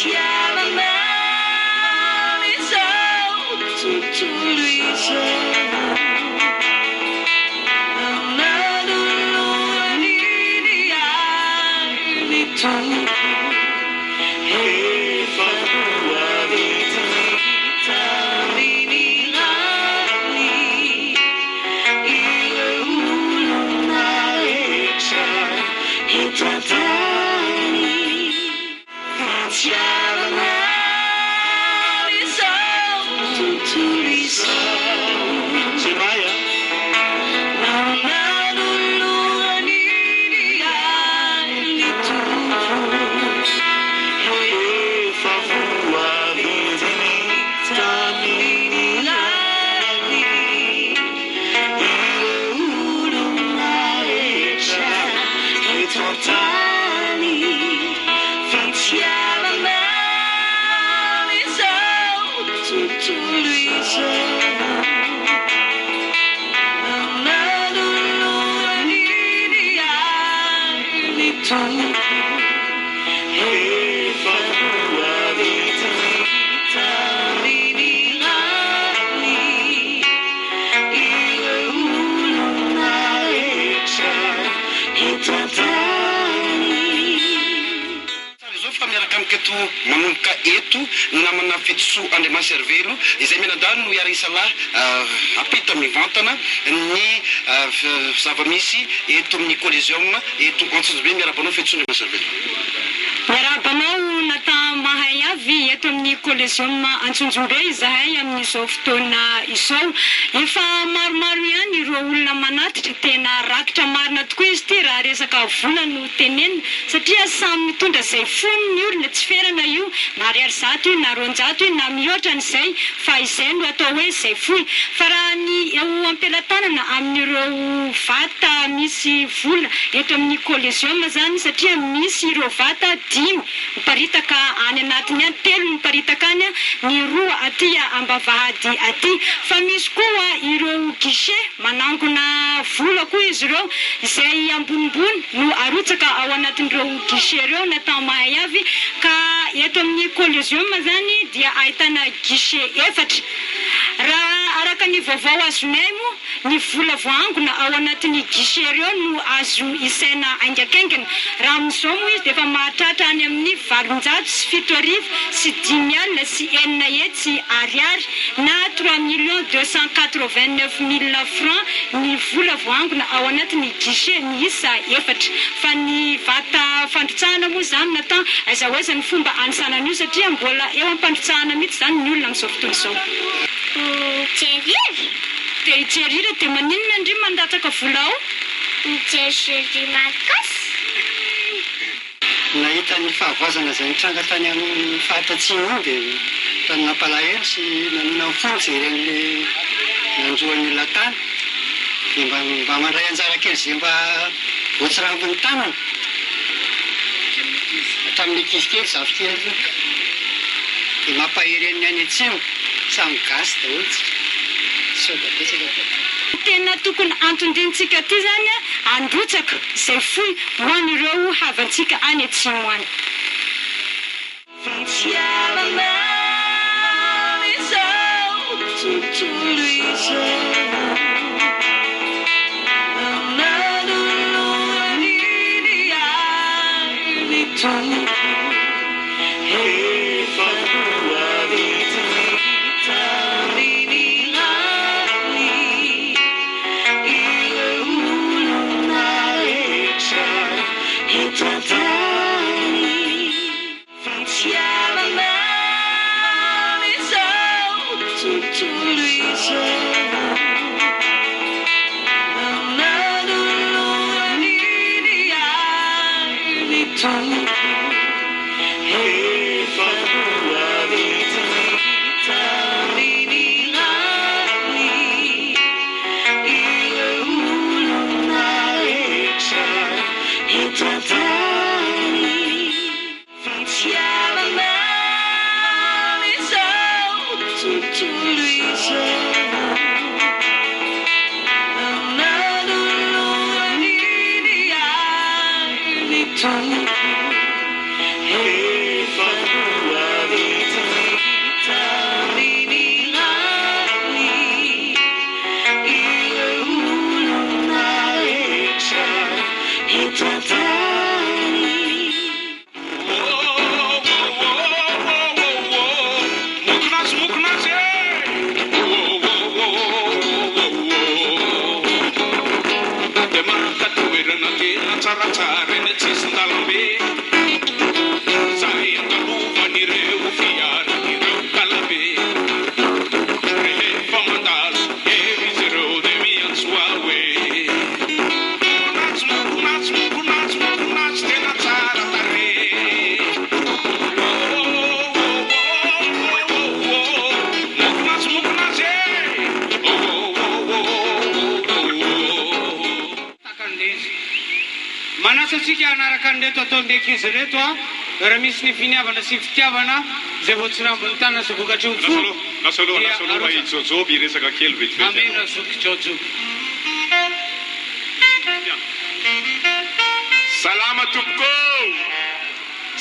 Fitiavana izao tontolo izao. Nanolorany ny ainy Tompo. Efa voavidiny tamin'ny rany ireo olona rehetra eto an-tany. Fitiavana izao tontolo izao. Nanolorany ny ainy Tompo. Efa voavidiny tamin'ny rany ireo olona rehetra eto an-tany. Fitiavana izao tontolo izao. Nanolorany ny ainy Tompo. Efa voavidiny tamin'ny rany ireo olona rehetra eto an-tany. Tsara izao fa miaraka amiko eto manomboka eto ny namana Fetisoa Andriamasarivelo izay mianadahy no hiara-hisalahy hampita mivantana ny zava-misy eto amin'ny Coliseum eto Antsonjombe. Miarahaba anao Fetisoa Andriamasarivelo. Miarahaba anao Nathan Mahay avy eto amin'ny Coliseum Antsonjombe izahay amin'izao fotoana izao. Efa maromaro ihany ireo olona manatitra, tena rakitra marina tokoa izy ity raha resaka vola no tenenina satria samy mitondra izay fony ny olona, tsy ferana io na ariary 100 io na 200 io na mihoatra an'izay fa izay no atao hoe izay foy. Fa raha ny eo am-pelatanana amin'ireo vata misy vola eto amin'ny Coliseum izany satria misy ireo vata dimy miparitaka any anatiny any, telo miparitaka any, ny roa aty ambavahady aty. Fa misy koa ireo guichet manangona vola koa izy ireo, izay ambonimbony no arotsaka ao anatin'ireo guichet ireo na tao mahay avy, ka eto amin'ny Coliseum izany dia ahitana guichet efatra. Raha araka ny vaovao azonay moa, ny vola voaangona ao anatin'ny guichet ireo no azo isaina haingankaingana. Raha amin'izao moa izy dia efa mahatratra any amin'ny 608,600 ariary na 3 289 000 francs ny vola voaangona ao anatin'ny guichet miisa efatra. Fa ny vata fandrotsahana moa izany Nathan, aiza ho aiza ny fomba anisana an'io satria mbola eo am-pandrotsahana mihitsy izany ny olona amin'izao fotoana izao. Mijery hira. Dia hijery hira dia maninona ndry mandatsaka vola ao? Mijery Jerry Marcos. Nahita ny fahavoazana izay nitranga tany amin'ny faritra atsimo iny dia tany nampalahelo sy nanina ny fo nijery an'ilay nanjo an'ny olona tany dia mba mba mandray anjara kely izay mba voatsirambin'ny tanana hatramin'ny ankizy kely zafikely ireo dia mampahery an'ny any atsimo samy gasy daholo tsika misaotra betsaka tompoko. Tena tokony anton-diantsika aty zany handrotsaka izay foy ho an'ireo havantsika any atsimo any. Fitiavana izao tontolo izao. Nanolorany ny ainy Tompo. Efa voavidiny tamin'ny rany ireo olona rehetra eto an-tany. Fitiavana izao tontolo izao. Nanolorany ny ainy Tompo. Tena tsaratsara eny an-tsisin-dalambe Izay andalovan'ireo fiara ireo kalabe Rehefa mandalo eo izy ireo dia miantso ahy hoe Mokonatsy, mokonatsy, mokonatsy, mokonatsy tena tsara tarehy Oh, oh, oh, oh, oh, oh Mokonatsy, mokonatsy e Oh, oh, oh, oh, oh, oh, oh Takan'ilay izy. Manasa antsika hanaraka an'ireto ataon'ny ankizy ireto aho, raha misy ny finiavana sy fitiavana izay voatsirambin'ny tanana sy vokatry ny fo Lasa aloha, lasa aloha, dia lasa aloha i arotsaka. Jojo miresaka kely vetivety Amena aloha. zoky Jojo. Salama tompoko ô!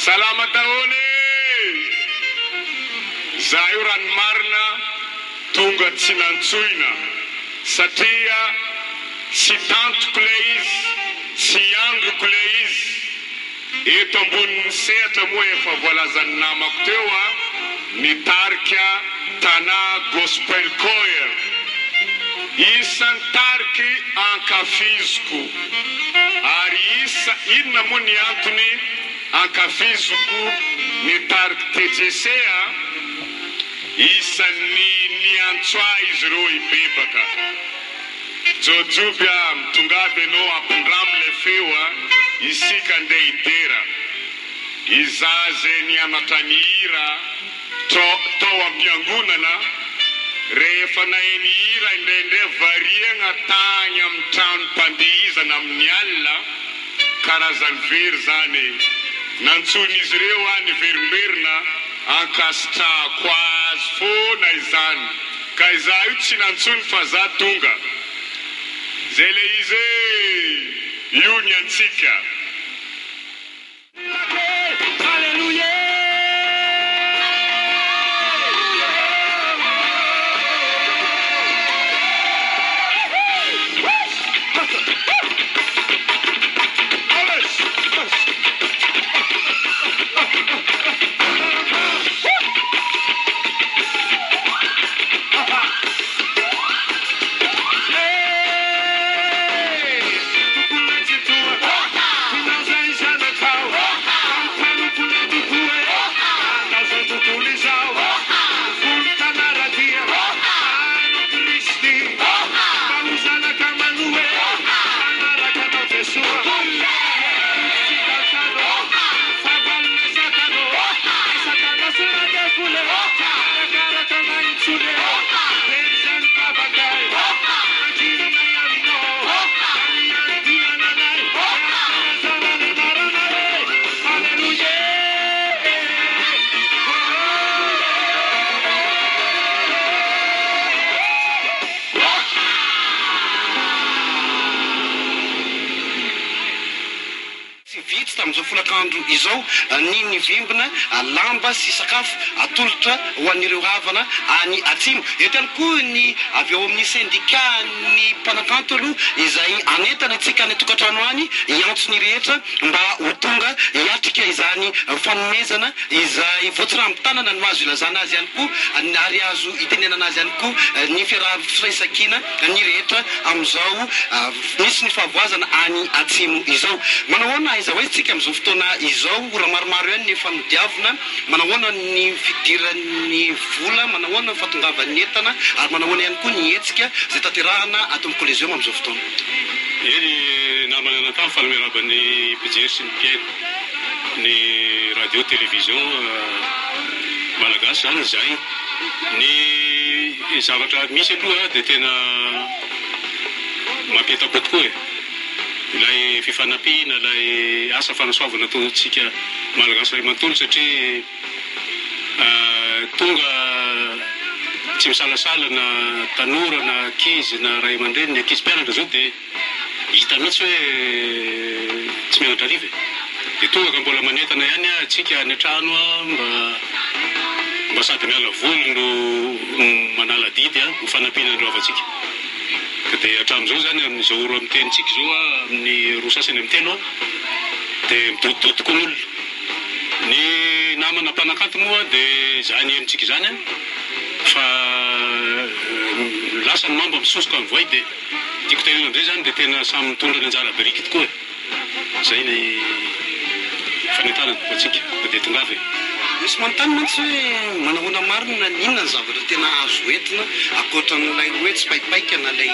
Salama daholo e! Za io raha ny marina tonga tsy nantsoina satria tsy tantiko le izy, tsy andriko le izy. Eto ambonin'ny sehatra moa efa voalazan'ny namako teo a, ny tarika Tana Gospel Choir. Isan'ny tariky ankafiziko. Ary isa inona moa ny antony ankafiziko ny tariky TJC a? Isan'ny niantso ahy izy ireo hibebaka. Jojoby a, mitongava ianao ampindramo ilay feo a, isika ndeha hidera. Izaho izay nianatra nihira tao am-piangonana, rehefa naheno hira indraindray variagna tagny amin'ny tranom-pandihizana amin'ny alina, karazany very zany e. Nantsoin'izy ireo aho niverimberina, ankasitrahako azy foana izany. Ka izaho io tsy nantsoiny fa za tonga. Zay le izy e! Io ny antsika. Tsy vitsy tamin'izao folakandro izao ny nivimbina lamba sy sakafo atolotra ho an'ireo havana any Atsimo. Eto ihany koa ny avy ao amin'ny sendikan'ny mpanakanto aloha izay hanentana antsika any an-tokantrano any hiantso ny rehetra mba ho tonga hiatrika izany fanomezana izay voatsirambi-tanana no azo ilazana azy ihany koa ary azo itenenana azy ihany koa ny fiaraha-firaisankina ny rehetra amin'izao misy ny fahavoazana any atsimo izao. Manao ahoana aiza ho aiza tsika amin'izao fotoana izao? Ora maromaro ihany ny efa nodiavina. Manao ahoana ny fidiran'ny vola? Manao ahoana ny fahatongavan'ny entana? Ary manao ahoana ihany koa ny hetsika izay tanterahana ato amin'ny Coliseum amin'izao fotoana? Eny namana Nathan, faly miarahaba ny mpijery sy ny mpihaino ny radio télévision malagasy izany izay. Ny zavatra misy aloha dia tena mampientam-po tokoa e! Ilay fifanampiana, ilay asa fanasoavana ataontsika Malagasy iray manontolo satria tonga tsy misalasala na tanora na ankizy na ray aman-dreny, ny ankizy mpianatra izao dia hita mihitsy hoe tsy mianatra hariva e! Dia tonga ka mbola manentana ihany aho antsika any an-trano mba mba sady miala voly no manala adidy ho fanampiana an'ireo havantsika. Ka dia hatramin'izao izany amin'izao ora mitenintsika izao aho amin'ny roa sasany amin'ny telo dia midodododo tokoa ny olona. Ny namana mpanakanto moa dia izany henontsika izany fa lasa ny mamba misosoka ny voay dia tiako tenenina amin'izay izany dia tena samy mitondra ny anjara biriky tokoa e. Izay ilay fanentanana ho antsika fa dia tongava e. Misy manontany mantsy hoe manahoana marina ny inona ny zavatra tena azo entina ankoatran'ilay hoe tsipaipaika na ilay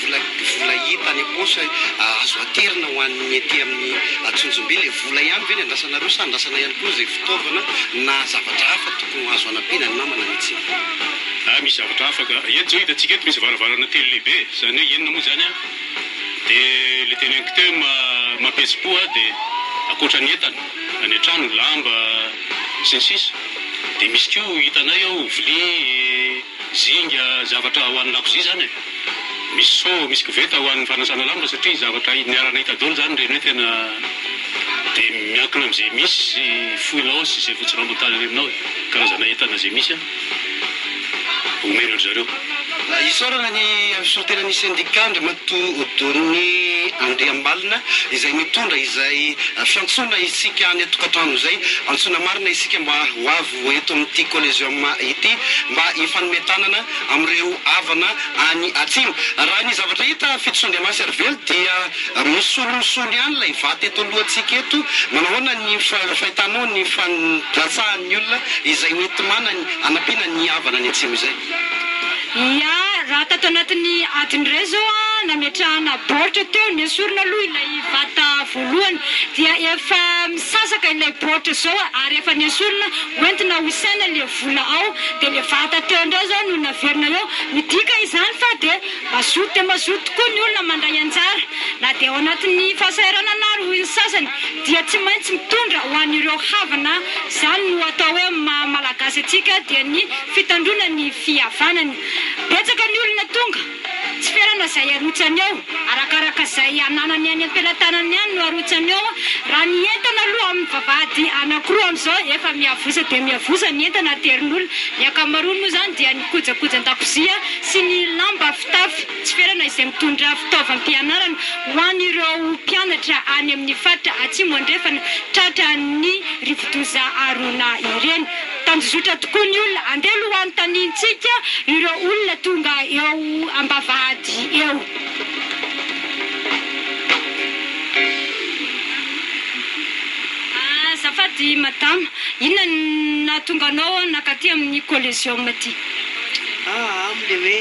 vola vola hita any am-paosy azo aterina ho an'ny ety amin'ny Antsonjombe. Ilay vola ihany ve ny andrasanareo sa andrasana ihany koa izay fitaovana na zavatra hafa tokony ho azo hanampiana ny namana any atsimo? Ah misy zavatra hafa ka. Eto izao hitantsika eto misy varavarana telo lehibe e, izany hoe inona moa izany an? Dia ilay teneniko teo mampihetsi-po ahy dia ankoatra ny entana any an-trano, lamba sy ny sisa dia misy koa hitanay ao vilia, zinga, zavatra ho an'ny lakozia izany e. Misy seau, misy koveta ho an'ny fanasana lamba satria zavatra niara-nahita daholo izany ireny hoe tena dia miankina amin'izay misy sy foinao sy izay voatsirambontany any aminao e, karazana entana izay misy an, omena an-dry zareo. Isaorana ny solontenan'ny sendika Andriamatoa Donny Andriamalina izay nitondra izay fiantsoana isika any an-tokantrano izay. Antsoina marina isika mba ho avy eto amin'ity Coliseum ity mba hifanome tanana amin'ireo havana any atsimo. Raha ny zavatra hita Fitosoa Andriamasy Arivelo dia misolomisolo ihany ilay vato eto alohantsika eto. Manahoana ny fahitanao ny fandatsahan'ny olona izay hoenti-manany hanampiana ny havana any atsimo izay? Ia, raha tato anatin'ny adiny iray izao an, nametrahana baoritra teo, nesorina aloha ilay vata voalohany dia efa misasaka ilay baoritra izao ary efa nesorina hoentina ho isaina ilay vola ao dia ilay vata teo indray izao no naverina eo, midika izany fa dia mazoto dia mazoto tokoa ny olona mandray anjara na dia ao anatin'ny fahasahiranana ary hoy ny sasany dia tsy maintsy mitondra ho an'ireo havana, izany no atao hoe maha malagasy antsika dia ny fitandroana ny fihavanana. Betsaka ny olona tonga, tsy ferana izay arotsany eo, arakaraka izay ananany any am-pelatanany ihany no arotsany eo, raha ny entana aloha amin'ny vavahady anankiroa amin'izao efa miavosa dia miavosa ny entana aterin'olona, ny ankamaroany moa izany dia ny kojakojan-dakozia sy ny lamba fitafy, tsy ferana izay mitondra fitaovam-pianarana ho an'ireo mpianatra any amin'ny faritra Atsimo Andrefana tratran'ny rivodoza Haruna ireny. Tanjozotra tokoa ny olona. Andeha aloha hanontaniantsika ireo olona tonga eo ambavahady eo. Azafady madama, inona no nahatonga anao nankaty amin'ny Coliseum aty? Aa amle hoe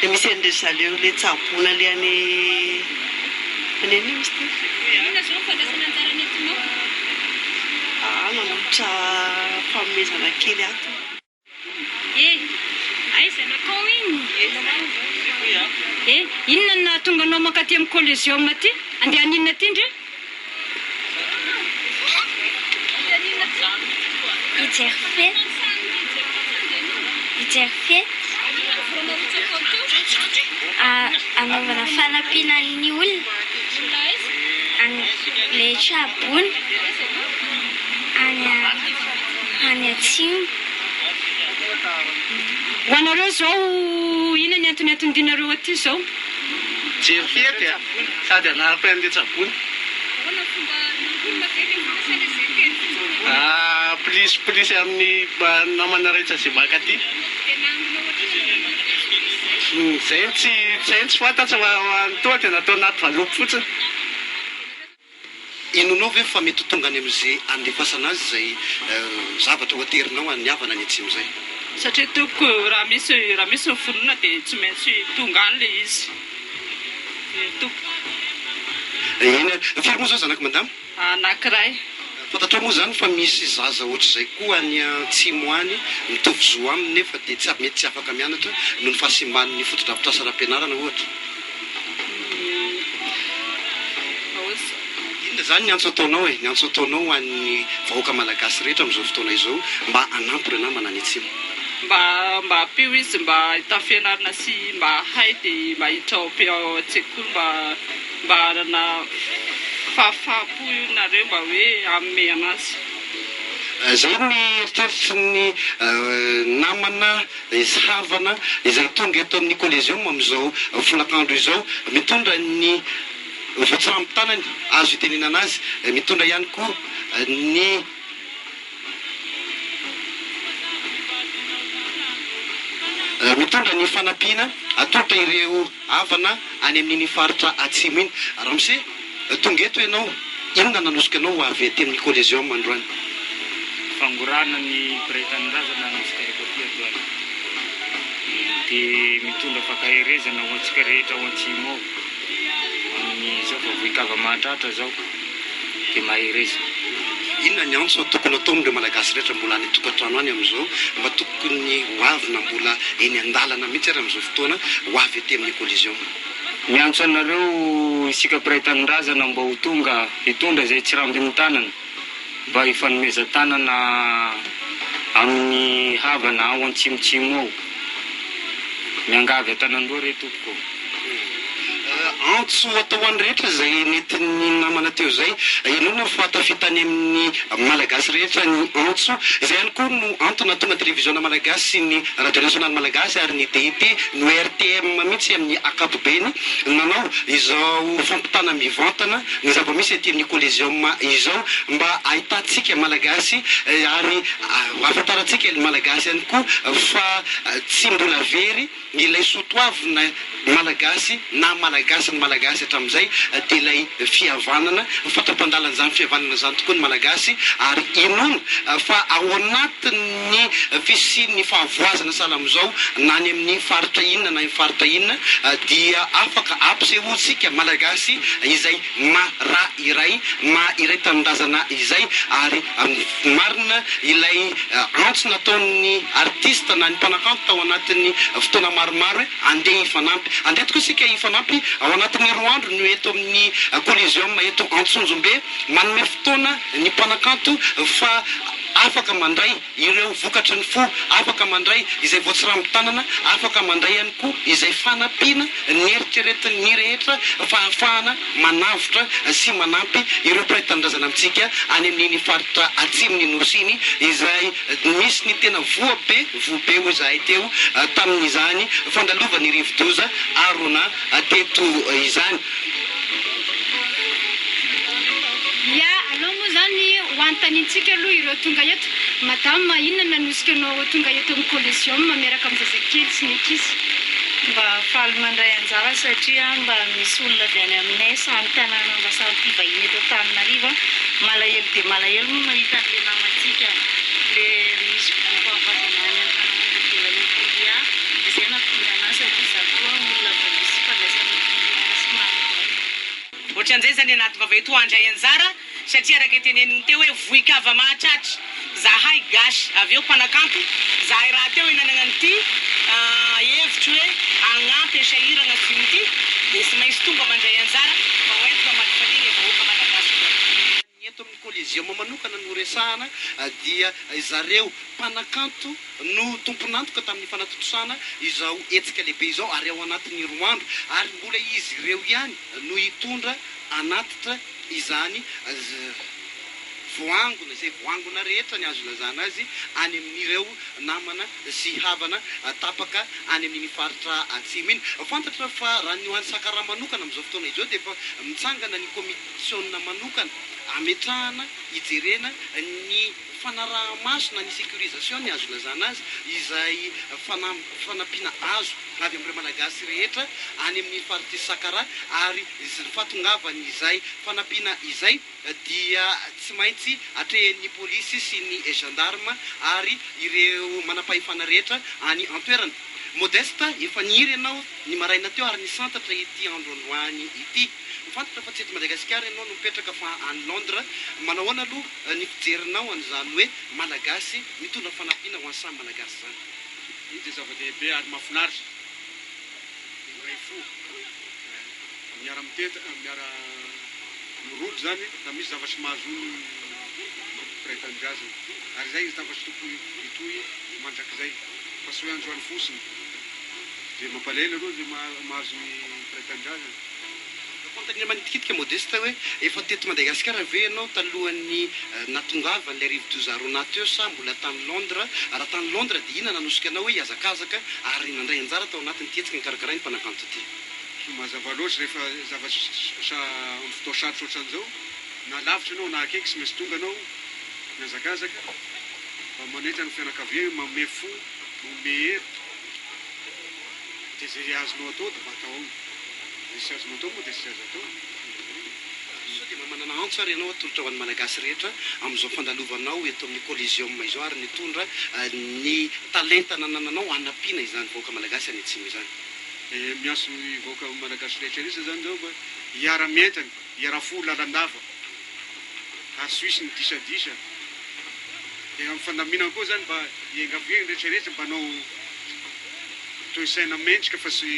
le misy anle zareo le tsaboina le any any inona izy ty? Inona zao ny fandraisana anjara nentinao? Aa nanolotra fanomezana kely ato. Eh! Aiza nakao iny? Eh! Inona no nahatonga anao mankaty amin'ny Coliseum aty? Andeha haninona aty ndry? Hijery fety. Hijery fety. Hanaovana fanampiana ny olona. Any ilay traboina. Any any atsimo. Ho anareo izao inona ny antony anton-dinareo aty izao? Mijery fety a! Sady hanaraka an'ilay tsaboina. Ahoana ny fomba nangonina ve ilay vola sa ilay izay teny fotsiny no Ah, plisy plisy amin'ny namana rehetra izay mankaty. Dia nangona ohatrinona ilay vola? Izay no tsy izay no tsy fantatro fa ny toa dia natao anaty valopy fotsiny. Henonao ve fa mety ho tonga any amin'izay andefasana azy izay zavatra ho aterinao any havana any atsimo izay? Satria tompoko raha misy raha misy ny finoana dia tsy maintsy tonga any ilay izy. Eny tompoko. Eny ary. Firy moa izao zanak'i madama? Anankiray. Fantatrao moa izany fa misy zaza ohatr'izay koa any atsimo any mitovy zo aminy nefa dia tsy mety tsy afaka mianatra noho ny fahasimban'ny fotodrafitrasa ara-pianarana ohatra? Inona izany ny antso ataonao e? Ny antso ataonao ho an'ny vahoaka malagasy rehetra amin'izao fotoana izao mba hanampy ireo namana any atsimo? Mba mba ampio izy mba hahita fianarana sy mba hahay dia mba hiditra ao ao an-tsekoly mba mba hanana fahafaham-po io nareo mba hoe hanome anazy. Izay ny eritreritry ny namana sy havana izay tonga eto amin'ny Coliseum amin'izao folakandro izao mitondra ny voatsambo-tanany azo itenenana azy, mitondra ihany koa ny. Mitondra ny fanampiana atolotra ireo havana any amin'iny faritra atsimo iny. Ramose. Tonga eto ianao, inona nanosika anao ho avy aty amin'ny Coliseum androany? Fangorahana ny mpiray tanindrazana nanosika eto aty androany. Dia mitondra fankaherezana ho antsika rehetra ao Atsimo ao amin'izao fa voin-kava mahatratra izao dia mahereza. Inona ny antso tokony atao amin'ireo Malagasy rehetra mbola any an-tokantrano any amin'izao mba tokony ho avy na mbola eny an-dalana mihitsy ary amin'izao fotoana ho avy aty amin'ny Coliseum? Miantso anareo isika mpiray tanindrazana mba ho tonga hitondra izay tsirambin'ny tanana mba hifanomezan-tanana amin'ny havana ao antsimotsimo ao. Miangavy an-tanan-droa re tompoko ô. Antso atao ho an'ny rehetra izay nentin'ny namana teo izay. Inoana fa tafita any amin'ny Malagasy rehetra ny antso. Izay ihany koa no antony nahatonga ny Televiziona Malagasy sy ny Radio Nasionaly Malagasy ary ny DIT, ny ORTM mihitsy amin'ny ankapobeny nanao izao fampitana mivantana ny zava-misy ety amin'ny Coliseum izao mba ahitantsika Malagasy ary ahafantarantsika ny Malagasy ihany koa fa tsy mbola very Ilay soatoavina malagasy na malagasy ny malagasy hatramin'izay dia ilay fihavanana, fatra-pandala an'izany fihavanana izany tokoa ny malagasy ary inoana fa ao anatin'ny fisian'ny fahavoazana sahala amin'izao na any amin'ny faritra inona na amin'ny faritra inona dia afaka ampisehoantsika malagasy izay maha ra iray, maha iray tanindrazana izay ary Marina ilay antso nataon'ny artista na ny mpanakanto tao anatin'ny fotoana maromaro hoe andeha hifanampy. Andeha tokoa isika hifanampy ao anatin'ny 2 andro no eto amin'ny Coliseum eto Antsonjombe. Manome fotoana ny mpanakanto fa afaka mandray ireo vokatry ny fo, afaka mandray izay voatsirambi-tanana, afaka mandray ihany koa izay fanampiana neritreretin'ny rehetra fa ahafahana manavotra sy manampy ireo mpiray tanindrazana amintsika any amin'iny faritra atsimon'ny Nosy iny izay nisy ny tena voa be, voa be hoy izahay teo tamin'izany fandalovan'ny rivodoza Arona teto izany. Ya, aleo moa izany ho anontaniantsika aloha ireo tonga eto. Madame, inona no nanosika anao tonga eto amin'ny Coliseum miaraka amin'ny zazakely sy ny ankizy? Mba faly mandray anjara satria mba misy olona avy any aminay samy tanàna mba samy mpivahiny eto Antananarivo a! Malahelo dia malahelo moa mahita an'le namantsika le misy vokom-pahavoazana any Antananarivo ivelan'i Toliara dia zay nahatonga anah satria za koa olona mba misy ifandraisana amin'i Toliara sy Marovoay. Ohatran'izay izany ny anaty vava eto handray anjara satria araka ny teneniny teo hoe vohikava mahatratra zahay gasy avy eo mpanakanto zahay rahateo nanana an'ity hevitry hoe hagnampy ny sahiragna sy ity dia tsy maintsy tonga mandray anjara mba ho entina mampifaliana ny vahoaka malagasy koa. Ny eto amin'ny Coliseum manokana no resahana dia zareo mpanakanto no tompon'antoka tamin'ny fanatontosana izao hetsika lehibe izao ary ao anatin'ny 2 andro ary mbola izy ireo ihany no hitondra hanatitra izany voangona izay voangona rehetra ny azo ilazana azy any amin'ireo namana sy havana tapaka any amin'iny faritra atsimo iny. Fantatra fa raha ny ho an'i Sakaraha manokana amin'izao fotoana izao dia efa mitsangana ny komisiona manokana ametrahana hijerena ny fanaraha-maso na ny sécurisation ny azo ilazana azy izay fanampiana azo avy amin'ireo Malagasy rehetra any amin'ny faritr'i Sakaraha ary ny fahatongavan'izay fanampiana izay dia tsy maintsy atrehin'ny polisy sy ny gendarme ary ireo manampahefana rehetra any an-toerana. Modeste, efa nihiry ianao ny maraina teo ary nisantatra ity andro androany ity. Fantatra fa tsy eto Madagasikara ianao no mipetraka fa any Londres. Manao ahoana aloha ny fijerinao an'izany hoe Malagasy mitondra fanampiana ho an'ny samy Malagasy izany? Iny dia zava-dehibe ary mahafinaritra ny miray fo, miara-mitety, miara mirolo izany raha misy zavatra mahazo ny mpiray tanindrazana ary izay ny zavatra tokony hitohy mandrakizay fa tsy hoe androany fotsiny dia mampalahelo aloha ny mahazo ny mpiray tanindrazana. Fanontaniana manitikitika Modeste hoe efa teto Madagasikara ve ianao talohan'ny nahatongavan'ilay rivodoza Rona teo sa mbola tany Londres? Raha tany Londres dia inona nanosika anao hoe hihazakazaka ary nandray anjara tao anatin'ity hetsika nokarakarain'ny mpanakanto ity? Mazava loatra rehefa zavatra amin'ny fotoa sarotra ohatran'izao na lavitra ianao na akaiky tsy maintsy tonga anao mihazakazaka mba manaitra ny fianakaviana, manome fo, manome hery dia izay azonao atao dia mba atao. Izay tsy azonao atao moa dia tsy azo atao. Manana antso ary ianao atolotra ho an'ny Malagasy rehetra amin'izao fandalovanao eto amin'ny Coliseum izao ary nitondra ny talenta nanananao hanampiana izany vahoaka Malagasy any Atsimo izany. Miantso ny vahoaka Malagasy rehetra rehetra izany izao mba hiara-mientana, hiara-fo lalandava ary tsy hisy ny disadisa. Dia amin'ny fandaminana koa izany mba hiangaviana ny rehetra rehetra mba hanao toe-tsaina mendrika fa tsy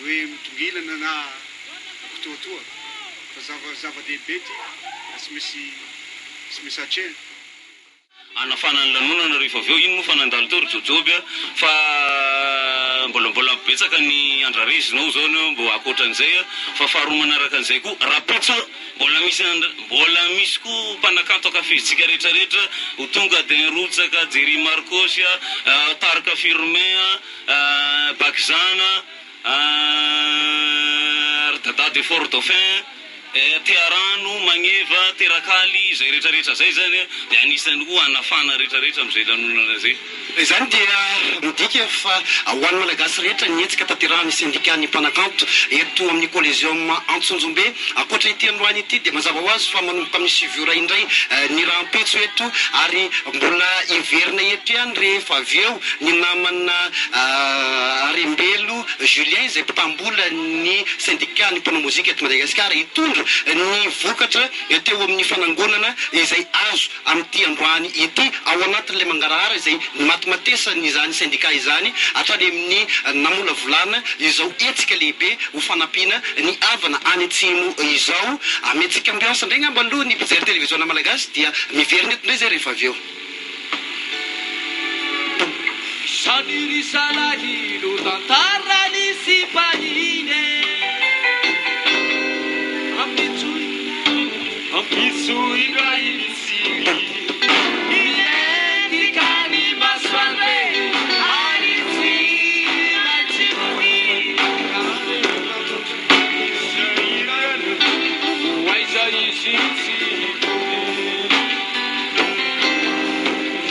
hoe mitongilana na kitoatoa fa zava zava-dehibe ity ary tsy maintsy tsy maintsy atrehina. Hanafana ny lanonana rehefa avy eo. Iny moa fa nandalo teo ry Jojoby a! Fa mbola mbola betsaka ny andrarezina ao zao ny mbo ankoatran'izay a! Fa faharoa manaraka an'izay koa rapitso mbola misy mbola misy koa mpanakanto ankafizintsika rehetra rehetra ho tonga Din Rotsaka, Jerry Marcos a, Tarika Firmin a, Bakizana a, ry Dada de Fort Dauphin. Tearano, Magneva, Terakaly, izay rehetra rehetra izay izany dia anisan'ny koa hanafana rehetra rehetra amin'izay lanonana izay. Izany dia midika fa ho an'ny Malagasy rehetra ny hetsika tanterahan'ny sendikan'ny mpanakanto eto amin'ny Coliseum Antsonjombe. Ankoatra ity androany ity dia mazava ho azy fa manomboka amin'ny 9 ora indray ny rahampitso eto ary mbola hiverina eto ihany rehefa avy eo ny namana Arembelo Julien izay mpitam-bola ny sendikan'ny mpanao mozika eto Madagasikara hitondra ny vokatra teo amin'ny fanangonana izay azo amin'ity androany ity ao anatin'ilay mangarahara izay nimatimatesan'izany sendika izany hatrany amin'ny namolavolana izao hetsika lehibe ho fanampiana ny havana any atsimo izao. Amentsika ambiance indray angamba aloha ny mpijery televiziona malagasy dia miverina eto indray izay rehefa avy eo. Izany ry zalahy no tantaran'ny sipa iny e! Ampitso ampitso indray mitsiry Hilentika ny masoandro e! Ary tsy maintsy Ho aiza izy tsy hody.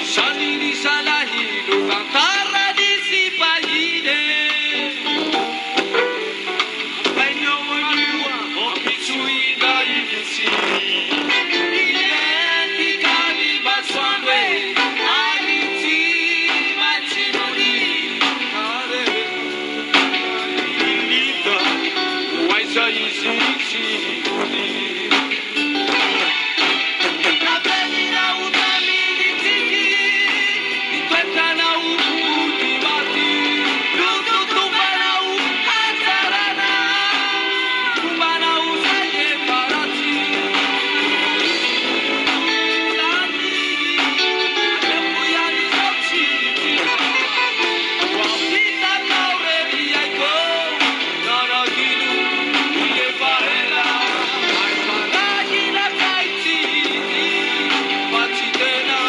Izany ry zalahy no tantaran'ny sipa iny e. Ampainao anio ampitso indray mitsiry. Hilentika ny masoandro e, ary tsy maintsy mody. Lilita, ho aiza izy tsy hody. Navelina ho tamin'ny tsiky, ny toetranao mody maty. Nototofanao hatsarana, ny fombanao izay efa ratsy. Tany, aleoko ihany izao tsy hitia. Ho vitanao re ry aiko, nanadino ny efa ela. Hay farahina kay tsy izy, fa tsy tena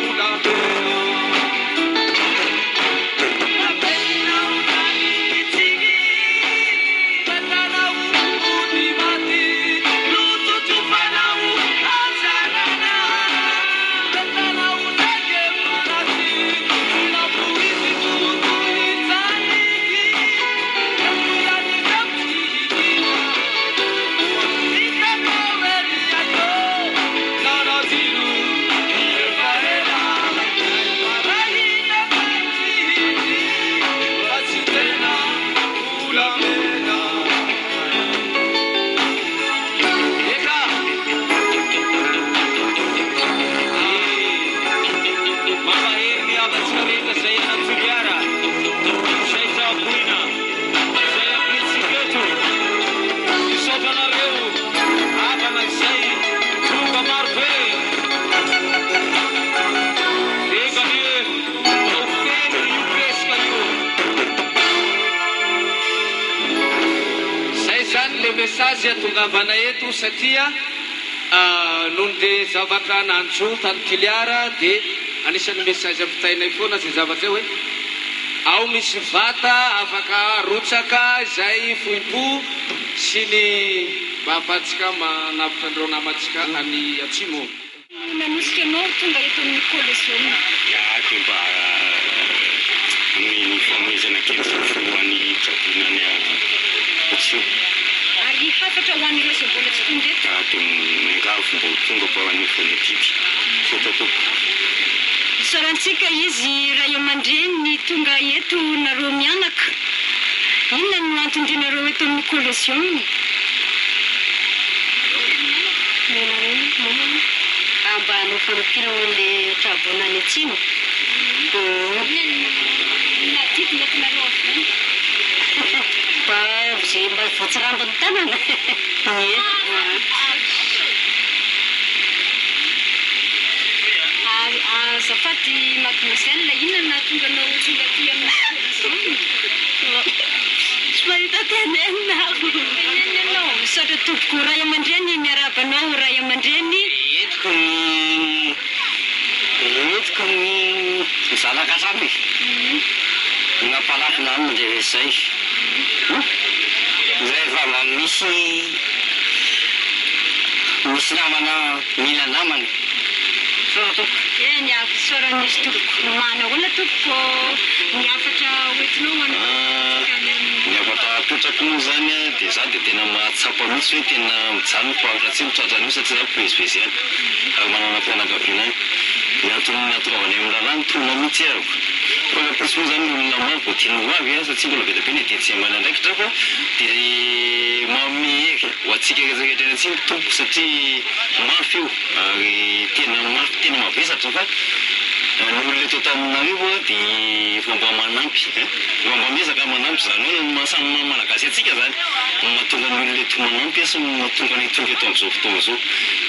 volamena. Navelona ho tamin'ny tsiky, toetranao mody maty. Nototofanao hatsarana, toetranao izay efa ratsy. Tsy nampoiziko toy izany, aleoko ihany izao tsy hitia. Ho vitanao re ry aiko, nanadino ny efa ela. Hay farahina kay tsy izy, fa tsy tena volamena. Eka! Dia mampahery ny havantsika rehetra izay any Toliara, izay tsaboina, izay ampiantsika eto. Misaotra anareo havana izay tonga maro be. Enga anie ho feno io kesika io. Zay zany le message atongavana eto satria noho ny zavatra nanjo tany Toliara de anisan'ny message ampitainay foana zay zavatra zay hoe ao misy vata afaka arotsaka izay fohim-po sy ny mba ahafahantsika manavotra an'ireo namantsika any atsimo. No nanosika anao ho tonga eto amin'ny Coliseum? Ya dia mba hanome ny fanomezana kely izay ho an'ny traboina any Atsimo. Ary. Ny hafatra ho an'ireo izay mbola tsy tonga eto. Dia miangavy mba ho tonga mba hanefa ny adidy. Misaotra tompoko. Isaorantsika izy ray aman-dreny tonga eto nareo mianaka. Inona no anton-dinareo eto amin'ny Coliseum? Mba hanao fanampiana ho an'ilay traboina any atsimo. Inona no adidy nentinareo avy any? Mba izay mba voatsirambin'ny tanana. Ie. Azafady mademoiselle, inona no nahatonga anao tonga aty amin'ny Coliseum? Tsy mahita tenenina aho. Tenenina ianao. Misaotra tompoko. Ray aman-dreny miarahaba anao ray aman-dreny. Entiko ny entiko ny zanaka hatrany e. Ny mampalahelo aminy dia izay. Rehefa mba misy misy namana mila namana. Misaotra tompoko. Eny avy isaorana izy tompoko. Manahoana tompoko ny hafatra hoentinao ho an'ny mpiantsika any amin'ny. Ny hafatra apetrako moa izany dia za dia tena mahatsapa mihitsy hoe tena mijaly ny mpahantra atsimo tratran'io satria za mpivezivezy ihany ary manana fianakaviana any. Ny antony nahatongavana eo amin'ny raharaha ny tolona mihitsy aho. Fa raha plus moa izany ny olona maro vao tiany ho avy satria mbola be dia be ny adidy izay ambany andraikitra fa dia manome hery ho antsika rehetra rehetra any atsimo tompoko satria mafy io ary tena mafy tena mavesatra fa ny olona eto Antananarivo dia efa mba manampy eh, efa mba miezaka manampy izany hoe ny maha samy maha malagasy antsika izany no mahatonga ny olona eto manampy sy mahatonga anay tonga eto amin'izao fotoana izao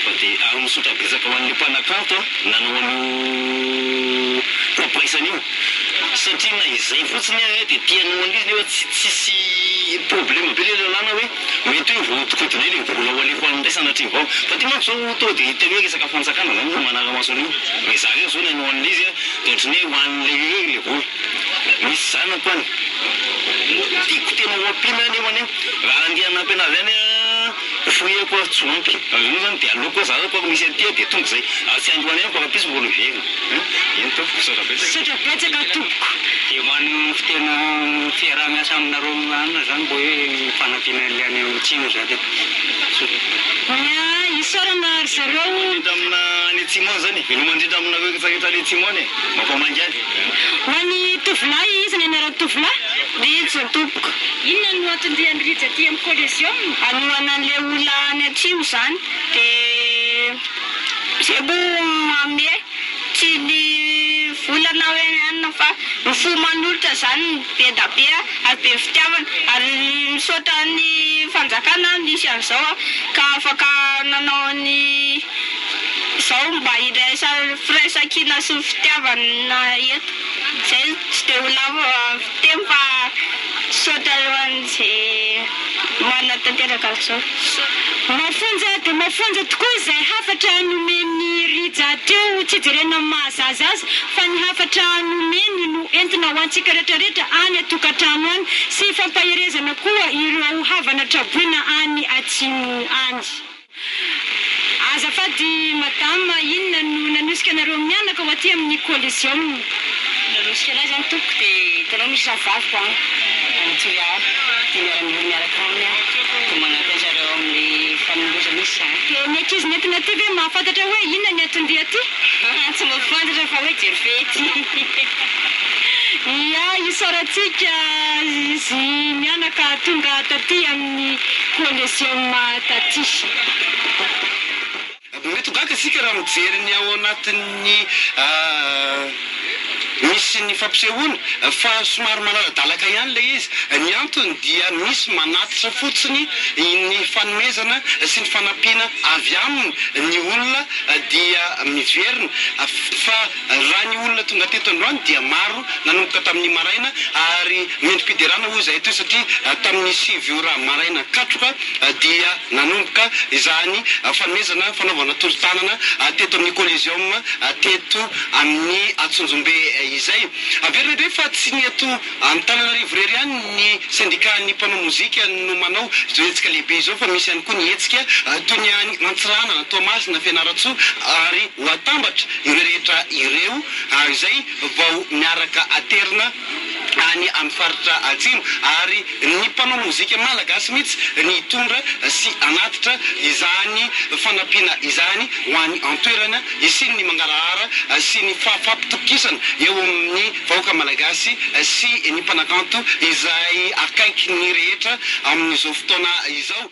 fa dia ary misaotra betsaka ho an'ilay mpanakanto nanao an'io fampiraisana io satria na izay fotsiny ary dia te hanao an'ilay izy nefa tsy tsisy problème be ilay lalàna hoe Mety hoe voahodikodina eo ilay vola ho alefa any indray sanatria vao. Fa ty manko zao tonga dia hitany hoe resaka fanjakana zany no manara-maso an'io. Raha izaho irery zao nanao an'ilay izy dia ohatran'ny hoe ho an'ilay irery ilay vola. Misy zanako any. Tiako tena ho ampiana anefa anie. Raha handeha hanampy anazy any aho, foheko ary tsy ho ampy. Azonao zany dia aleoko hoe za zao koa misy an'ity dia tonga izay. Ary tsy androany ihany fa rahampitso mbola hiverina. Eny tompoko, misaotra betsaka. Misaotra betsaka tompoko. Dia ho an'ny fitena fiaraha-miasa aminareo anona zany mba hoe fanampiana an'ilay any atsimo zany e. Misaotra. Ia, isaorana ry zareo. Mandrindra amina any atsimo any zany e. Veloma indrindra aminareo rehetra rehetra any atsimo any e. Mampamangy any. Ho an'ny tovolahy, iza ny anaran'ny tovolahy? Rija tompoko. Inona no anton-dian'i Rija aty amin'ny Coliseum? Hanohana an'ilay olona any atsimo izany dia izay moa manome tsy ny vola na hoe ny anona fa ny fo manolotra izany no be da be ary be fitiavana ary misaotra ny fanjakana nisy an'izao ka afaka nanao ny izao mba hiraisa firaisankina sy ny fitiavana eto izay tsy dia ho lava fiteny fa misaotra ho an'izay manatanteraka an'izao. Mafonja dia mafonja tokoa izay hafatra nomen'i Rija teo, tsy jerena amin'ny maha zaza azy fa ny hafatra nomeny no entina ho antsika retraretra any an-tokantrano any sy fampaherezana koa ireo havana traboina any atsimo any. Azafady madame, inona no nanosika anareo mianaka ho aty amin'ny Coliseum? Nanosika anay zany tompoko dia hitanao misy rahavaviko any, any Toliara, dia miara-miory miaraka aminy aho, dia manampy an-dry zareo amin'ny fanolorana izy zany. Dia ny ankizy nentina aty ve mahafantatra hoe inona ny anton-dia aty? Tsy mahafantatra fa hoe jery fety. Ia, isaorantsika izy mianaka tonga taty amin'ny Coliseum taty. Mety ho gaga isika raha mijery ny ao anatin'ny misy ny fampisehoana fa somary manaladalaka ihany ilay izy. Ny antony dia misy manatitra fotsiny ny fanomezana sy ny fanampiana avy aminy ny olona dia miverina fa Raha ny olona tonga teto androany dia maro nanomboka tamin'ny maraina ary mendri-piderana hoy izahay teo satria tamin'ny 9 ora maraina katroka dia nanomboka izany fanomezana fanaovana tolo-tanana teto amin'ny Coliseum teto amin'ny Antsonjombe izay. Averina indray fa tsy ny eto Antananarivo irery ihany ny sendikan'ny mpanao mozika no manao izao hetsika lehibe izao fa misy ihany koa ny hetsika toy ny any Antsiranana, Toamasina, Fianarantsoa ary ho atambatra ireo rehetra ireo izay vao miaraka aterina. any amin'ny faritra atsimo ary ny mpanao mozika malagasy mihitsy ny hitondra sy hanatitra izany fanampiana izany ho any an-toerana hisian'ny mangarahara sy ny fahafampitokisana eo amin'ny vahoaka malagasy sy ny mpanakanto izay akaiky ny rehetra amin'izao fotoana izao.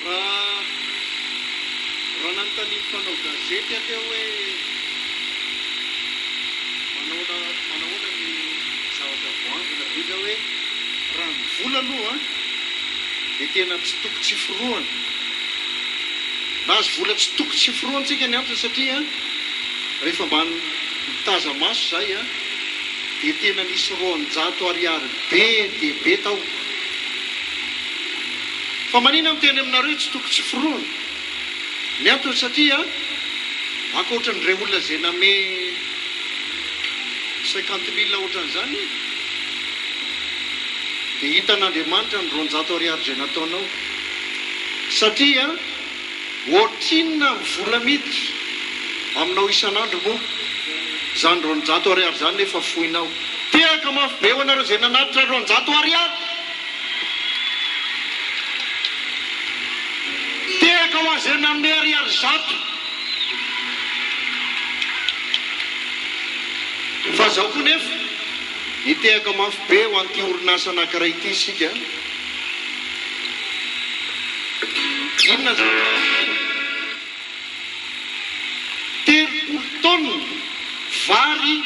Raha raha nanontanian'ny mpanao gazety aho teo hoe manaona manahoana ny zavatra voangona dia hoy za hoe raha ny vola aloha dia tena tsy toko tsy forohana. Nahazo vola tsy toko tsy forohana tsika ny antony satria rehefa mba nitaza-maso zahay dia tena nisy 200 ariary be dia be tao. Fa manina miteny aminareo tsy toko tsy forohana? Ny antony satria ankoatran'ireo olona izay name 50 mille ohatran'izany dia hitan'Andriamanitra ny 200 ariary izay nataonao satria ohatrinona ny vola miditra aminao isan'andro moa izany 200 ariary izany nefa foinao. Tehaka mafy be ho anareo izay nanatitra 200 ariary. Tehaka ho an'izay nanome 100 ariary. Fa izao koa nefa, hitehaka mafy be ho an'ity orinasa anankiray ity isika. Inona izany? 30 taonina vary,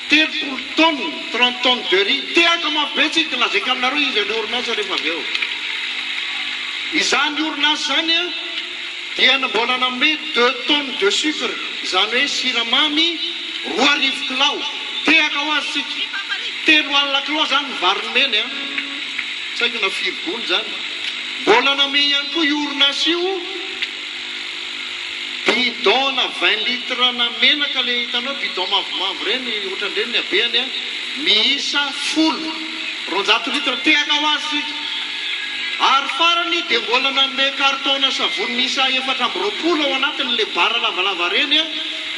30 taonina, 30 tonnes de riz. Tehaka mafy be tsika, lazaiko aminareo iza ilay orinasa rehefa avy eo. Izany orinasa izany dia mbola nanome deux tonnes de sucre, izany hoe siramamy 2000 kilao. Tehaka ho azy tsika. 30 kilao izany ny vary nomeny an. Tsy haiko na firy gony izany. Mbola nanome ihany koa io orinasa io bidon na 20 litres na menaka le hitanao bidon mavomavo ireny ohatran'ireny ny habehany an, miisa folo, 200 litres, tehaka ho azy tsika. Ary farany dia mbola nanome carton na savony miisa 24 ao anatiny le bara lavalava ireny an,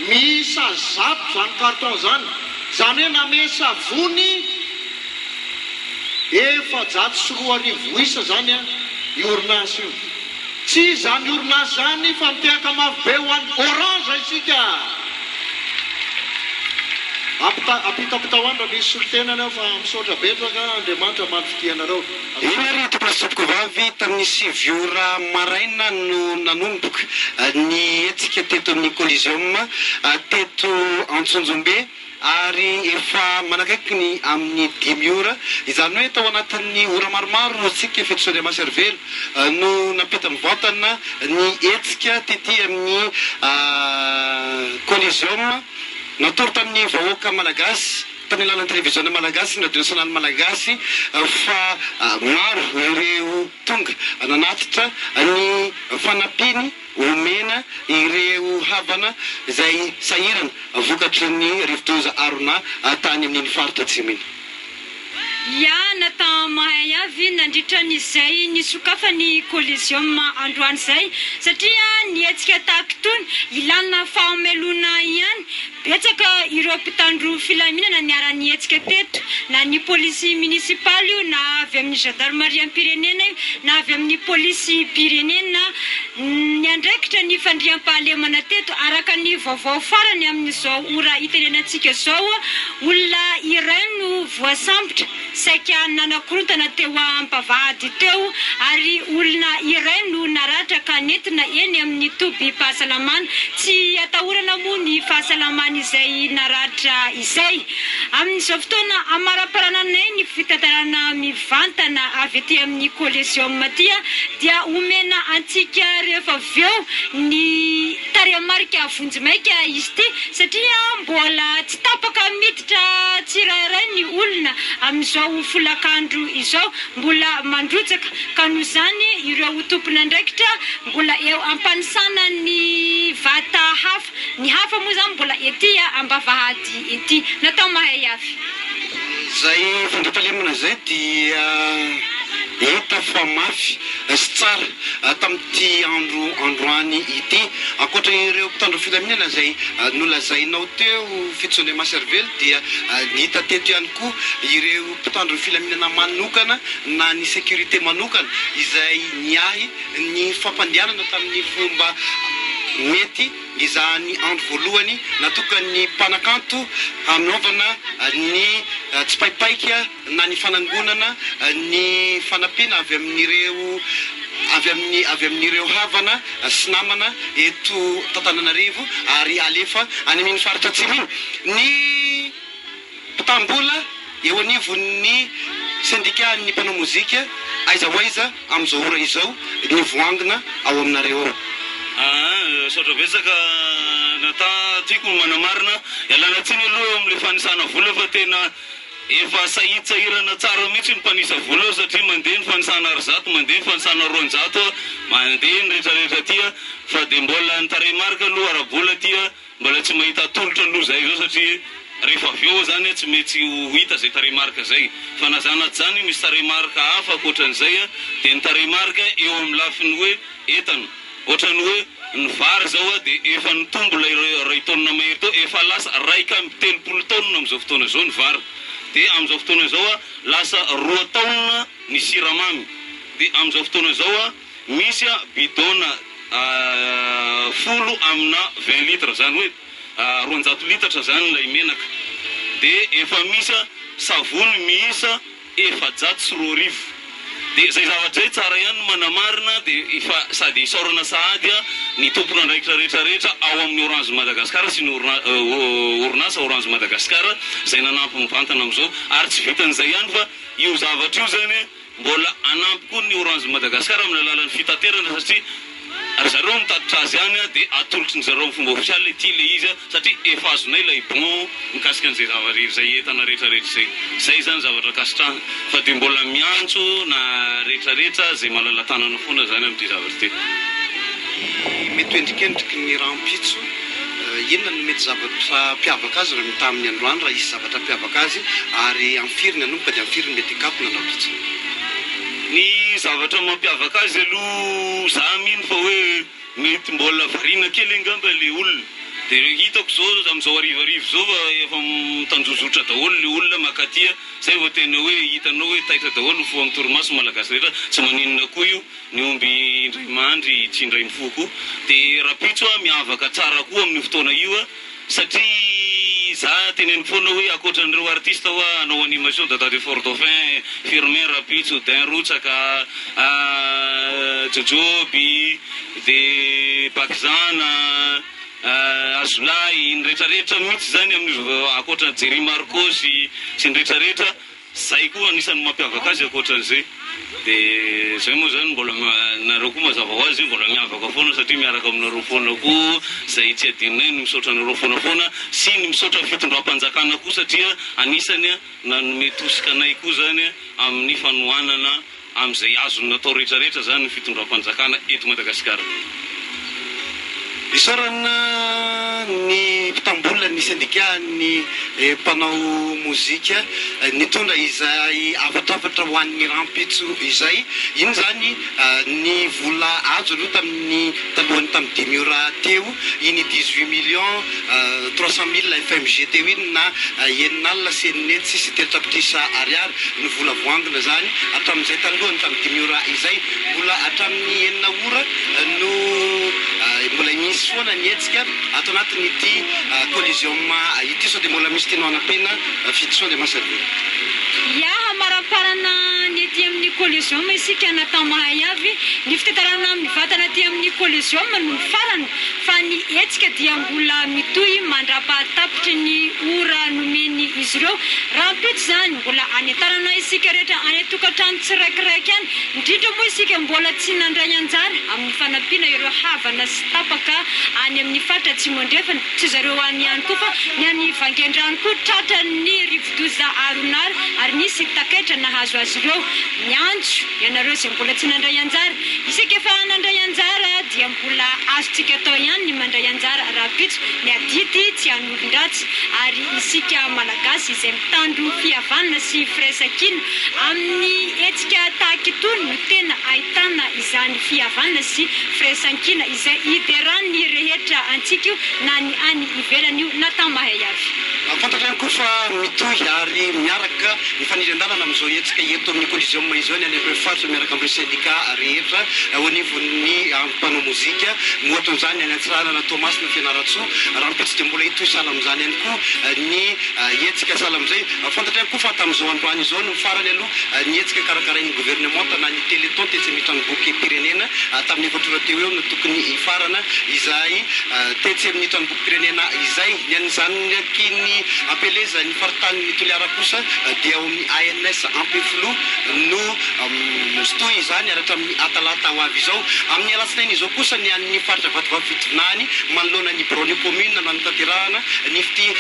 miisa 100 izany carton izany. Izany hoe nanome savony 2400 isa izany an io orinasa io. Tsy izany orinasa izany fa mitehaka mafy be ho an'ny Orange isika! Ampita ampitampitao any raha misy solontenany ao fa misaotra betsaka Andriamanitra hamaly fitia anareo. Eny ary tompolahy sy tompokovavy, tamin'ny 9 ora maraina no nanomboka ny hetsika teto amin'ny Coliseum teto Antsonjombe. ary efa manakaiky ny amin'ny 5 ora, izany hoe tao anatin'ny ora maromaro isika Fetison Andriamasarivelo no nampita mivantana ny hetsika tety amin'ny Coliseum. Natory tamin'ny vahoaka malagasy tamin'ny alalan'ny televiziona malagasy ny radio nasionaly malagasy fa maro ireo tonga nanatitra ny fanampiany Omena ireo havana izay sahirana vokatry ny rivodoza Haruna tany amin'iny faritra atsimo iny. Ya, Nathan mahay avy nandritra ny izay nisokafan'ny Coliseum androany izay satria ny hetsika tahaka itony ilana fahamelona ihany. Betsaka ireo mpitandro filaminana niara-nihetsika teto, na ny polisy minisipaly io, na avy amin'ny zandarimariam-pirenena io, na avy amin'ny polisim-pirenena niandraikitra ny fandriampahalemana teto. Araka ny vaovao farany amin'izao ora itenenantsika izao, olona iray no voasambotra saika nanakorontana teo am-bavahady teo ary olona iray no naratra ka nentina eny amin'ny tobim-pahasalamana. Tsy atahorana moa ny fahasalaman'izay naratra izay. Amin'izao fotoana amaraparananay ny fitantarana mivantana avy aty amin'ny Coliseum aty dia omena antsika rehefa avy eo ny tarehimarika vonjimaika izy ity satria mbola tsy tapaka miditra tsirairay ny olona amin'izao folakandro izao, mbola mandrotsaka ka noho izany ireo tompon'andraikitra mbola eo ampanisana ny vata hafa, ny hafa moa izany mbola ety ambavahady ety. Natao mahay avy. Izay fandriampahalemana izay dia hita fa mafy sy tsara tamin'ity andro androany ity. Ankoatra ireo mpitandro filaminana izay nolazainao teo Fetison Andriamasarivelo dia hita teto ihany koa ireo mpitandro filaminana manokana na ny sécurité manokana izay niahy ny fampandehanana tamin'ny fomba mety izany andro voalohany natokan'ny mpanakanto hanaovana ny tsipaipaika na ny fanangonana ny fanampiana avy amin'ireo avy amin'ny avy amin'ireo havana sy namana eto Antananarivo ary alefa any amin'iny faritra atsimo iny ny mpitam-bola eo anivon'ny sendikan'ny mpanao mozika. Aiza ho aiza amin'izao ora izao ny voangona ao aminareo ao? Aa misaotra betsaka Nathan, tiako ny manamarina, ialana tsiny aloha eo amin'ilay fanisana vola fa tena efa sahitsahirana tsara mihitsy ny mpanisa vola eo satria mandeha ny fanisana arizato, mandeha ny fanisana 200, mandeha ny rehetrarehetra aty fa dia mbola ny tarehimarika aloha ara-bola aty Mbola tsy mahita atolotra aloha zahay zao satria rehefa avy eo zany tsy mety ho hita zay tarehimarika zay. Fa na zany na tsy zany misy tarehimarika hafa ankoatran'izay dia ny tarehimarika eo amin'ny lafiny hoe entana. Ohatran'ny hoe ny vary zao dia efa nitombo ilay iray taonina mahery teo, efa lasa 31 taonina amin'izao fotoana izao ny vary. Dia amin'izao fotoana izao lasa 2 taonina ny siramamy. Dia amin'izao fotoana izao Misy bidon 10 amina 20 litres, izany hoe 200 litatra izany ilay menaka. Dia efa misy savony miisa 2400. Dia izay zavatra izay tsara ihany ny manamarina dia efa sady isaorana sahady ny tompon'andraikitra rehetra rehetra ao amin'ny Orange Madagascar sy ny orinasa Orange Madagascar izay nanampy mivantana amin'izao ary tsy vitan'izay ihany fa io zavatra io izany mbola hanampy koa ny Orange Madagascar amin'ny alalan'ny fitaterana satria Ry zareo mitatitra azy any dia atolotry ny zareo amin'ny fomba ofisialy ity ilay izy satria efa azonay ilay bon mikasika an'izay zava-rehetra izay entana rehetra rehetra izay. Izay izany zavatra ankasitrahana fa dia mbola miantso na rehetra rehetra izay malala tanana foana izany amin'ity zavatra ity. Ny mety ho endrikendriky ny rahampitso, inona no mety zavatra hampiavaka azy raha mitaha amin'ny androany raha hisy zavatra hampiavaka azy ary amin'ny firy ny hanomboka dia amin'ny firy no mety hikatona rahampitso? Ny zavatra mampiavaka azy aloha za mino fa hoe mety mbola variana kely angamba le olona de hitako zao amzao harivariva zao fa efa mitanjozotra daholo le olona makaty a, zay vao tena hoe hitanao hoe taitra daholo ny fo am torimaso malagasy rehetra, tsy maninona koa io ny omby indray mandry tsy indray mifoha koa de rapitso a miavaka tsara koa amin'io fotoana io a. Satria za teneniko foana hoe akoatran'ireo artiste hoa hanao animation Dada de Fort Dauphin, Firmin Rapitso, Dain Rotsaka, Jojoby, de Bakizana, Hazolahy, ny retraretra mihitsy zany amin'io akoatran'i Jerry Marcos sy ny retraretra. Zay koa anisan'ny mampiavaka azy ankoatran'izay de zay moa zany mbola nareo koa mazava ho azy mbola miavaka foana satria miaraka aminareo foana koa zay tsy adinonay ny misaotra anareo foana foana sy ny misaotra ny fitondram-panjakana koa satria anisany nanome tosika anay koa zany amin'ny fanohanana amin'izay azony natao rehetra rehetra zany ny fitondram-panjakana eto Madagasikara. Isaorana ny mpitambola ny sendikan'ny mpanao mozika nitondra izay hafatrafatra ho an'ny rahampitso izay. Iny izany ny vola azo aloha tamin'ny talohan'ny tamin'ny dimy ora teo iny dix-huit millions trois cent mille FMG teo iny na enina alina sy enina hetsy sy telo tapitrisa ariary no vola voangona izany hatramin'izay talohan'ny tamin'ny dimy ora izay. Mbola hatramin'ny enina ora no mbola misy foana ny hetsika ato anatin'ity Coliseum ity. Sao dia mbola misy tianao hanampiana Fidison dia Maservelo? Ya, hamaramparana ny ety amin'ny Coliseum isika natao mahay avy. Ny fitantarana amin'ny vatana aty amin'ny Coliseum no mifarana fa ny hetsika dia mbola mitohy mandrapahatapitry ny ora nomeny izy ireo. Rahampitso izany, mbola anentanana isika rehetra any an-tokantrano tsiraikiraiky any, indrindra moa isika mbola tsy nandray anjara amin'ny fanampiana ireo havana sy tapaka any amin'ny faritra Atsimo Andrefana, tsy zareo any ihany koa fa ny any Vangaindrano koa tratran'ny rivodoza Aronara ary nisy takaitra nahazo azy ireo. Miantso ianareo izay mbola tsy nandray anjara. Isika efa nandray anjara dia mbola azontsika atao ihany ny mandray anjara rahampitso ny adidy tsy an'olon-dratsy ary isika Malagasy izay mitandro fihavanana sy firaisankina amin'ny hetsika tahaka itony no tena ahitana izany fihavanana sy firaisankina izay hideran'ny rehetra antsika io na ny any ivelany io na tamahay avy. Fantatra ihany koa fa mitohy ary miaraka mifanindry-andalana amin'izao hetsika eto amin'ny Coliseum izao ny any amin'ireo faritra miaraka amin'ireo sendika rehetra eo anivon'ny mpanao mozika. Ohatra amin'izany ny any Antsiranana, Toamasina, Fianarantsoa. Rahampitso dia mbola hitohy sahala amin'izany ihany koa ny hetsika sahala amin'izay. Fantatra ihany koa fa tamin'izao androany izao no farany aloha ny hetsika karakarain'ny governemanta na ny Téléthon tetsy amin'ny tranombokim-pirenena tamin'ny efatra ora teo eo no tokony hifarana izay tetsy amin'ny tranombokim-pirenena izay. Ny an'ny zanaky ny ampielezan'ny faritanin'i Toliara kosa dia ao amin'ny ANS Ampefiloha no mitohy izany ary hatramin'ny talata ho avy izao. Amin'ny alatsinainy izao kosa ny an'ny faritra Vatovavy Fitovinany manoloana ny biraon'ny kaominina no hanatanterahana ny fitia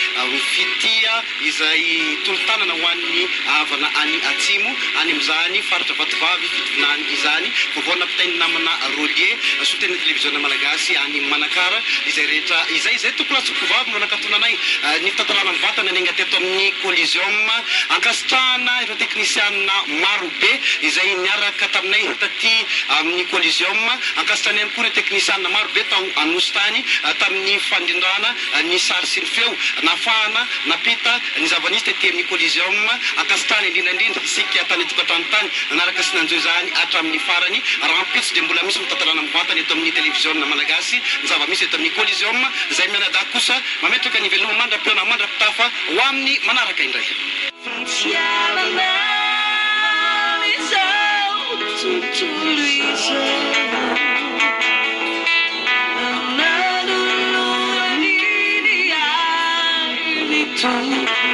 fitia izay tolo-tanana ho an'ny havana any atsimo any amin'izany faritra Vatovavy Fitovinany izany. Vaovao nampitain'ny namana Rollier, solontenan'ny televiziona malagasy any Manakara izay rehetra izay. Izay tompolahy sy tompovavy no nakatonanay ny fitantarana mivantana niainga teto amin'ny Coliseum. Ankasitrahana ireo teknisianina maro be izay niaraka taminay taty amin'ny Coliseum. Ankasitrahana ihany koa ireo teknisianina maro be tao Anosy tany tamin'ny fandrindrana ny sary sy ny feo nahafahana nampita ny zava-nisy tety amin'ny Coliseum. Ankasitrahana indrindra indrindra isika tany an-tokantrano tany nanaraka sy nanjohy izany hatramin'ny farany. Rahampitso dia mbola misy mitantarana mivantana eto amin'ny televiziona malagasy ny zava-misy eto amin'ny Coliseum. Izay mianadahy kosa mametraka ny veloma mandra-pihaona mandra-pitafa ho amin'ny manaraka indray. Fitiavana izao. tontolo izao. Nanolorany ny ainy Tompo.